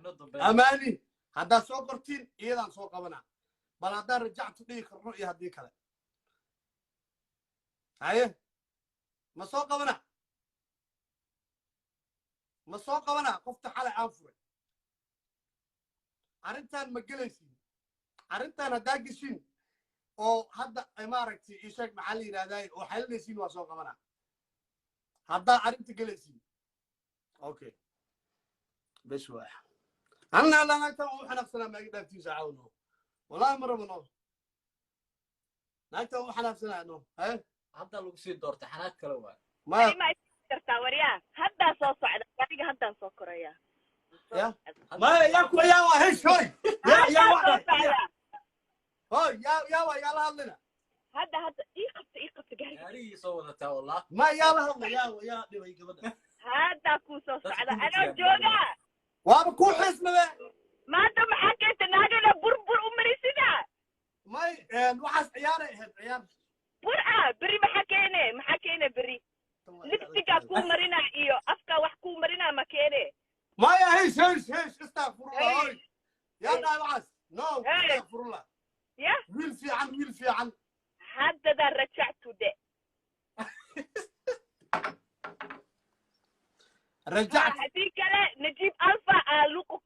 Inoo dambeyn. Amaani haddaad soo qortiin, iyadaan soo qabanaa. Bal haddaan rajactu dhihi karno iyo haddii kale. Haye, ma soo qabana? Ma soo qabana qofta xalay aan furay? Arrintan ma gelaysiin? Arrintan haddaa geshiin oo hadda ay maaragtay ii sheeg, maxaa la yidhahdaa, oo xalinaysiin, waa soo qabanaa haddaa arrinta gelaysiin. Okay, bes waay. Anna alla naagtan waan u xanaaqsanaa. Ma iga dhaaftiin saacawno? Wallahi ma rabo. No, naagtan waan u xanaaqsanaa. No, haye. Hadda lagu sii doortay, xanaaq kale waay. Maya. Ma kartaa waryaa? Haddaa soo socda aniga, haddaan soo koraya. Ya maya, yaa ku yaa waa hesh hoy yaa yaa Haddaan soo waa socda. Hoy, yaa yaa waa yaa la hadlina. Hadda hadda ii qabta, ii qabta gaariga. Gaarigii soo wadataa wallah. Ma yaa la hadla? Yaa yaa dhibay gabadha? Haddaa kuu soo Dadka socda. ku Anoo jiraan. joogaa. Waaba kuu xiisnabe. Maanta maxaa keentay naagana burbur u marisida? May, waxaas ciyaaray ahayd, ciyaar. Bur ah berri maxaa keene? Maxaa keene berri? Lipstickaa kuu marina iyo afkaa wax kuu marina ma keene? Maya, hesh hesh hesh, istakfirullah. Hey. Hoy, yaa dhahay waxaas? No. Hey. Istakfirullah. Ya. Wiil fiican, wiil fiican. Haddadaa rajactu de. Rajactu. Haddii kale Najiib Alfa aa luqu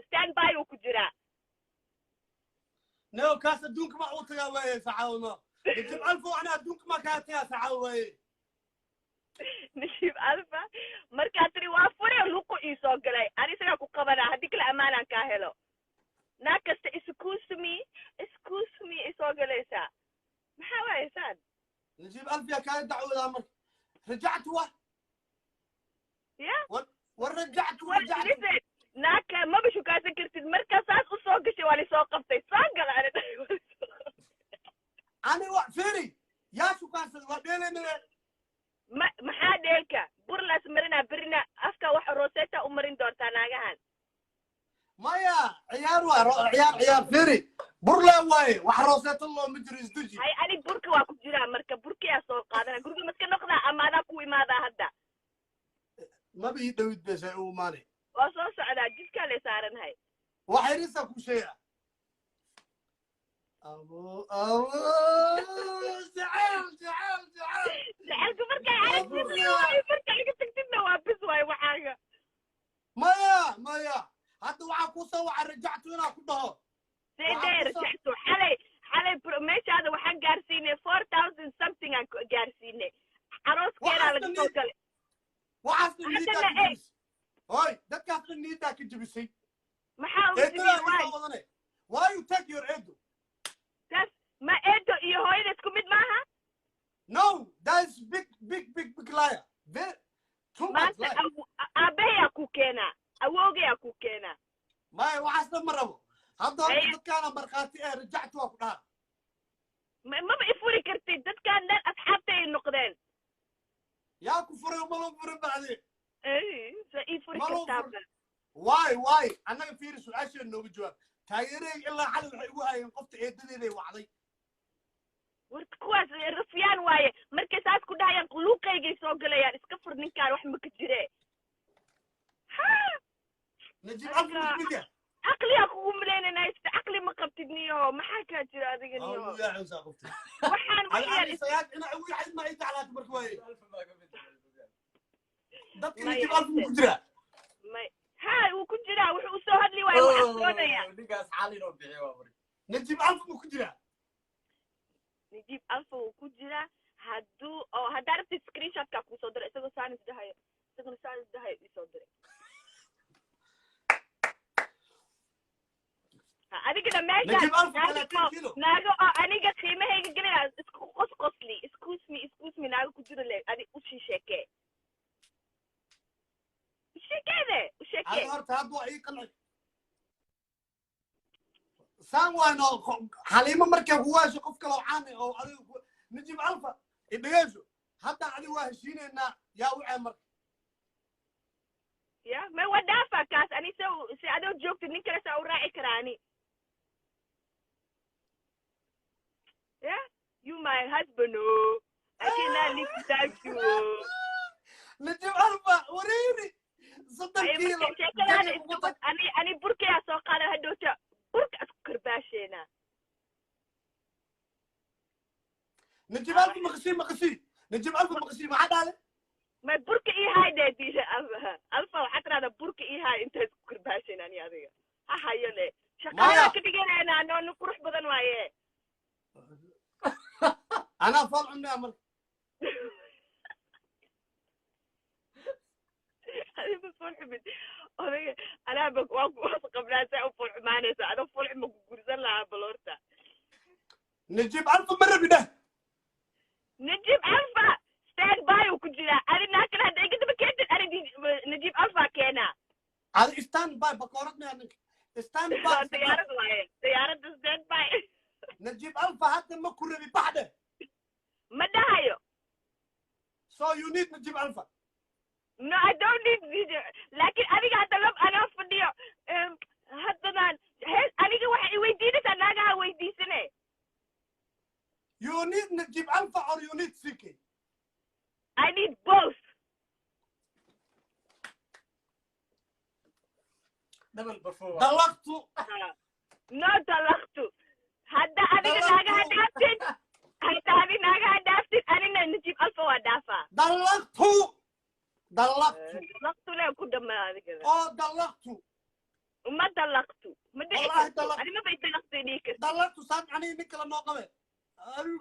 stand by uu ku jiraa. No, kaas adduunka ma uu tagaa waaye sacaawno. Najib Alfa ana adduunka ma kaa tagaa sacaaw waaye. Najiib Alfa markaa tiri waa fure, luqu ii soo galay. Ani isagaa ku qabanaa. Haddii kale ammaanaan kaa helo. Naag kasta "excuse me, excuse me" i soo galaysaa. Maxaa waaye saan? Najib Alfa yaa kaaga dacwoodaa marka rajactu wa? Ya. War rajactu. War. Rajactu. Listen, naagka maba shukaasan kartid. Markaa saas u soo gashay, waa lisoo qabtay. Soo gala ani dhahay, waa lisoo qabtay. Ani wa fiiri, yaa shukaansaday? Waa dheelaynaye. Ma maxaa dheelka burlaas marinaa berina afka wax roseta u marin doontaa naagahan. Maya, ciyaar waa ciyaar, ciyaar. Fiiri, burla waaye, wax rooseeto looma jiro, isduji. Hay, ani burka waa ku jiraa. Marka burkiyaa soo qaadana, guriga maska noqdaa ama adaa ku imaadaa hadda? Maba ii dhowid besay u imaanay. Waa soo socdaa, jidkaa lay saaranhay. Wax yarisaa ku sheega. Abo abo, jecel jecel jecel. Jecelku markaa aragtid waayo, markaa iga tagtidna waa bis waayo waxaaga. Maya, maya, hadda waxaa ku soo waca rajactu inaa ku dhaho. Sidee? Waxaa ku soo- Rajactu xalay xalay meeshaada waxaan gaarsiinay 4,000 something aan gaarsiinay. Arooskeedaa laga soo galay. Waxaasna niidaa Haddana ka jebisay. Hoy, dadkaasna niidaa ka jebisay. Maxaa uga Eedadaa jebiyey? Waay. isoo wadane. Why you take your eedo? Taas ma eedo iyo hooyada isku mid maaha? No, that is big big big big liar, very too much Maanta liar. Aabbahayaa ku keenaa, awoogayaa ku keenaa. Maya, waxaasna ma rabo hadda horta. Ay. Dadkaana markhaati ee rajactu waa ku dhaha. Maba ifuri kartid. Dadkaan dhan asxaabtay ay noqdeen. Yaa ku furay? Malo furin bacdi. Ey, soo ii furi Ma loo kartaa. Waay waay, annaga fiiri, su-aasheeda nooga jawaab. Taageerahayga ilaa xalay waxay ugu hayeen qofta eedadeeday wacday. War kuwaas rufyaan waaye. Markay saas ku dhahayaan, luuqaygay soo galayaan. Iska fur ninkaan, wax ma ka jire. Ha. Najiib Alfa mid yahay. Caqliyaa kugu malaynayna. Caqli ma qabtid niyo. Maxaa kaa jira adiga niyo? Yaacaysaa qofta. Waxaan waxyaan ani sagaal ina ugu yahay ma ii jeclaata marka waaye. Alfa baa ka mid ah. Dadka Maya, Najiib Alfa ku jiraa. May ha, wuu ku jiraa. Wuxuu usoo hadli waaya, wuu cabsoonaya. Oh, ninkaas xalin oo bixiyo waa marka. Najiib Alfa mu ku jiraa? Najiib Alfa wuu ku jiraa. Hadduu oo haddaa rabtid, screenshotka kuusoo diray isagoo saanis dhahayo, isaguna saanis dhahayo isoo diray. Ha, adigana meeshaan Najiib Alfa naago 30 kilo. Naago oo aniga qiimahayga gelina isku qosqosli "excuse me, excuse me" naago ku jiro le adi usii sheekee, u sheekeede, u sheekee. Adi horta hadda waa ii qanci saan waayno. Xaliimo markay kugu hesho qof kaloo caan ah oo adiga Najiib Alfa idhegeyso. Hadda adiga waa heshiinaynaa. Yaa wacee marka? Ya, ma waa dhaafa kaas. Ani se se adoo joogtid nin kale saa u raaci karaa ani? Yeah, you my husband, oh, I cannot live without you, oh. Najiib Alfa wareeri 30 Ay, kiilo marka sheekadaada jaga iska kugu wad. Ani Maqasii, maqasii, Najib Alfa maqasii, maxaa dhahday? Ma burka ii haay dee DJ Alfa. Alfa waxaa tirahdaa burka ii haay intaad isku karbaashayn ani adiga. Ha hayo le. Shaqada Maya. ka dhiganaynaa, noonu qurux badan waaye. Anaa fool cunaya marka. Adiga fool xumid. Odayga anaaba waa ku waas qabnaa, saa u fool xumaanaysa. Adoo fool xuma ku guursan lahaa bal horta. Najib Alfa ma rabi dheh. Najib Alfa stand by uu ku jiraa. Adi naa kale hadda iga daba keentid, ani Najib Alfa keenaa. Adi stand by bakoorad miyaa ninka stand by? Diyaarad waaye. Diyaaradda stand by. Najib Alfa hadda ma ku rabi, bax dheh. Ma dhahayo. So you need Najib Alfa? No, I don't need DJ. Laakiin adiga hadda lab anoo fadhiyo haddadan hees aniga waxa i weydiinaysaa naagaha weydiisane. You need Najib Alfa or you need CK? I need both. Double perform. Dalaqtu. No dalaqtu. Hadda adiga naagaha dhaaftid, hadda adi naagaha dhaaftid, anina Najib Alfa waa dhaafaa. Dalaqtu, dalaqtu. Dalaqtu le ku dhamaa adiga. Oo dalaqtu. Ma dalaqtu. Ma dhici Wallahi karto. dalaqtu. Ani ma bay dalaqtu dhihi karto. Dalaqtu saan aniga nin kale noo qabe.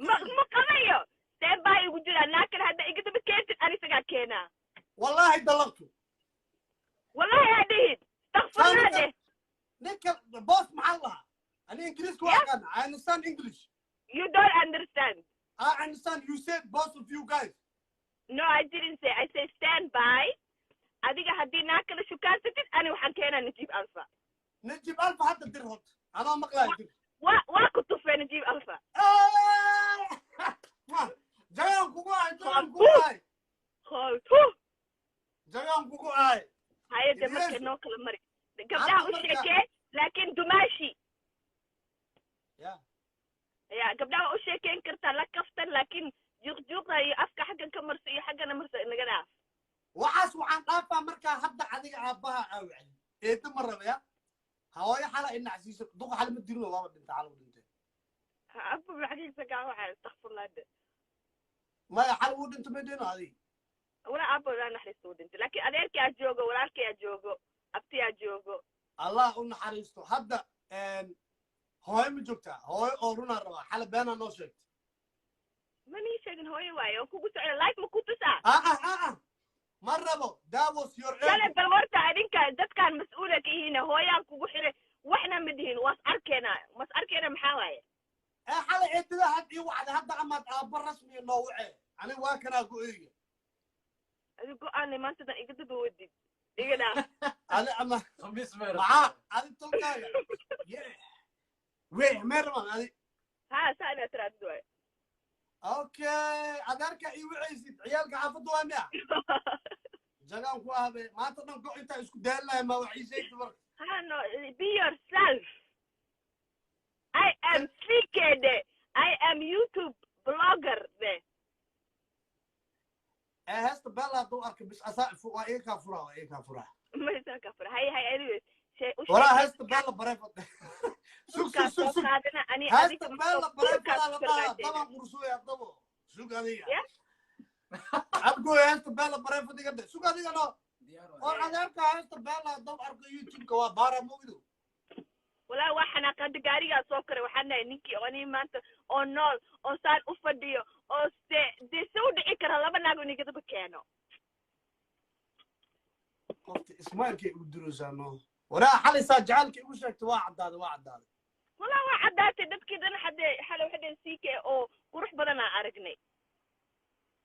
Ma qabayo. Stand by igu jiraa. Naag kale hadda iga daba keentid, ani isagaa keenaa. Wallahi dalaqtu. Wallahi ha dhihin. Istakfurlaa dheh. Ninka boss maxaa lahaa? Ani Ingiriiska waa aqaana. I understand English. You don't understand. I understand. You said both of you guys. No, I didn't say. I say stand by. Adiga haddii naag kale shukaansatid, ani waxaan keenaa Najib Alfa. Najib Alfa hadda dir horta, anoo maqlaya dir. Waa ku tufay Najib Alfa. Jagaan kugu ahay, jagaan kugu ahay. Khaaltu. Jagaan kugu ahay. Hayade marka Idris. noo kala mari. Gabdhaha u Hadda marka- sheekee, laakiin dumaashi. Ya. Ya, gabdhaha waa u sheekeyn kartaa, la kaftan, laakiin juuqjuuqda iyo afka xaggan ka marso iyo xaggana marso inaga dhaaf. Waxaas waxaan dhaafaa markaa hadda adiga aabbaha aawacay, eedda ma raba ya, hooyo xala inacsiiso, duqa xala ma dilno, waaba dhintay, xala u dhintay. Abu maxagiisa kaa waxaa istakfurlaa de. Maya, xal uu dhinto ma dhino adiga. Walaa aabbo ilaa naxariista u dhintay, laakiin adeerkii aa joogo, walaalkii aa joogo, abti aa joogo. Allah u naxariisto. Hadda hooyo ma joogtaa? Hooyo oo runaa rabaa, xala beenaa noo sheegtay. Ma nii sheegin hooyo waaye oo kugu socda life ma ku tusaa? Ah ah ah ah, ma rabo. That was your Kale ego. Bal horta adinka dadkaan mas-uula ka yihiin, hooyaan kugu xiray waxna ma dihin, waas arkeenaa, mas arkeena maxaa waaye? Ee xalay eedada had ii wacday, hadda amaad aabba rasmiya noo wacee, aniga waa kanaa go-eyga. Adi go-aanay maanta dan iga daba wadid, iga dhaaf. Adi ama Khamiis may maxaa adi tolkaaga we mee rabaan adi? Ha, saa inaad tiraadid waaye. Okay, adeerka ii wacaysid, ciyaalka xaafadda waa miya? Jagaan ku ahbe maanta dhan go intaa isku daalinahay, ma wax ii sheegta marka. Ha, no, be yourself. I am CKD. I am YouTube blogger de. Ee heesta Bella hadduu arka bis asaa waa iga kaa furaa, waa iga kaa furaa. Maysaa ka fura. Hay hay, anyways u Walaa sheeg. Heesta Bella bareefad, sug sug. Dhulkaas Sug soo sug. qaadana ani heesta adiga Bella bareefadaa la dhahaa. karbaashayna. Daban qursuya dabo, sug adiga. Yeah. Abgo, heesta Bella bareefad iga dhe, sug adiga no. Diyaar oo waay. Adeerka heesta Bella hadduu arko YouTube-ka waa baara mogdo. Walaa waa xanaaqada, gaarigaa soo koray, waxaan nahay ninkii oo nin maanta oo nool oo saan u fadhiyo oo se dee se u dhici kara laba naag oo nigadaba keeno. Qofta ismaalkay ugu duraysaa no, waraa xalaysaa jacaylka igu sheegtay, waa caddaaday, waa caddaaday. Walaa waa caddaatay, dadkii dhan xadee xalay waxay dhaheen CK oo qurux badanaa aragnay.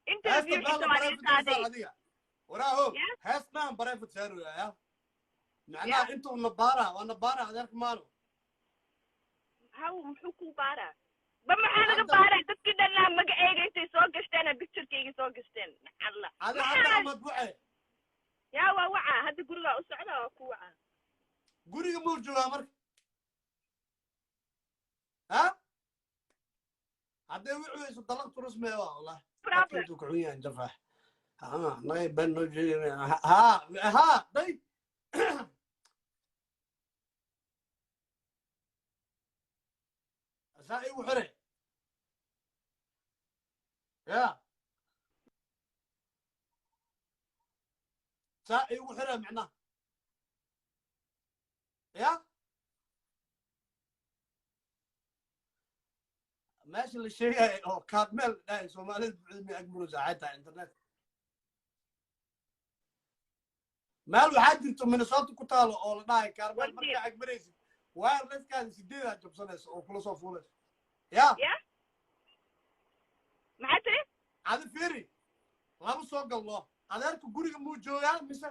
Heesta Interview Bella xitaa waa bareefad iga qaaday. isaa adiga waraa ho. Yeah. Heestaan bareefad saaroya ya macnaha intuu nabaara waa nabaara adeerka maano. Haw, muxuu kuu baaraa ba? Maxaa laga Hadda- baaraa? Dadkii dhanaa magaceyga intay soo gashteen, picturekayga soo gashteen, alla. Adi hadda amad wace. Yaa, waa wacaa hadda, gurigaa u socda, waa ku wacaa. Guriga muu joogaa marka? Ha, hadday wici weyso dalaqtu rasmiya waa wallahi. Problem. Intuu kuxun yahay jafax ha nay ben noo jeedin ha ha day saa igu xire. Ya saa igu xira micnaha ya meesha la sheegaya oo Kaarmeel dhahay Soomaalida buuxda may agmuraysa waxay tahay internet meel waxaa jirto Minnesota ku taalo oo la dhahay Kaarmeel. Wardiin. Markaa agmaraysid wirelesskaada sideedaa jabsanaysa oo kula soo fuulayso ya. Ya, maxaa tiri? Adi fiiri, lama soo galno. Adeerka guriga muu joogaa mise?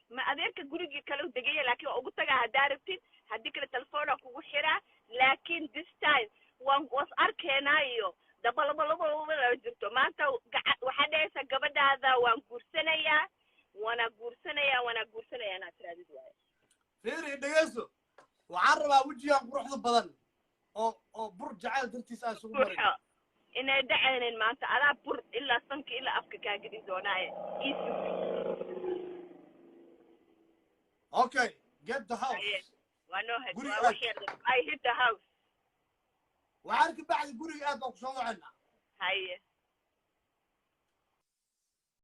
Ma adeerka gurigii kale u degaya, laakiin waa ugu tagaa haddaa rabtid. Haddii kale telefoonaa kugu xiraa, laakiin this time waan was arkeenaa iyo dabalabalaba jirto maanta. Waxaa dhahaysaa gabadhaada waan guursanayaa, waana guursanayaa, waana guursanayaa inaad tiraadid waayo. Fiiri, dhegeyso, waxaan rabaa wejigan quruxda badan oo bur jacayl dartiis aan isugu marin. Buuxo inay dhacaynin maanta, adaa bur ilaa sanka ilaa afka kaa gelin doonaaye iisug. Okay, get the house. Aye. Waa noo had Guriga waa wax yar. I hit the house. Waxaan ka bacdi guriga aad baan kusoo wacaynaa. Haye.